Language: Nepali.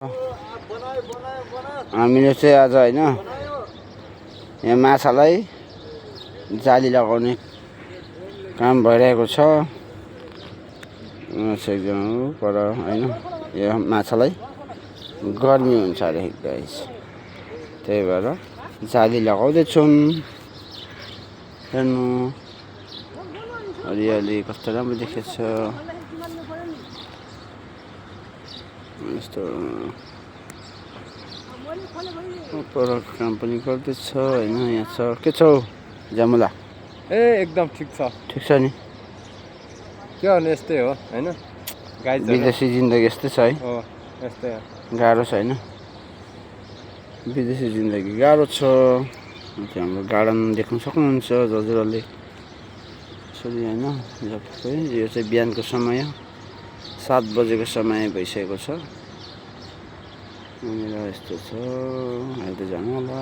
हामीले चाहिँ आज हैन यहाँ माछालाई जाली लगाउने काम भइरहेको छ। एकदम पर हैन यो माछालाई गर्मी हुन्छ अरे गाइस, त्यही भएर जाली लगाउँदै छौं। हेर्नु हरियाली कस्तो राम्रो देखिन्छ। यस्तो पर काम पनि गर्दैछ हैन। यहाँ छ के छौ जामुला? एकदम ठिक छ। ठिक छ नि, के गर्नु यस्तै हो हैन। गाइस विदेशी जिन्दगी यस्तै छ है। हो यस्तै हो, गाह्रो छ हैन। विदेशी जिन्दगी गाह्रो छ। हाम्रो गार्डन देख्न सक्नुहुन्छ हजुरहरूले यसरी हैन। यो चाहिँ बिहानको समय 7 बजेको समय भइसकेको छ। यस्तो छ अहिले त जानु होला।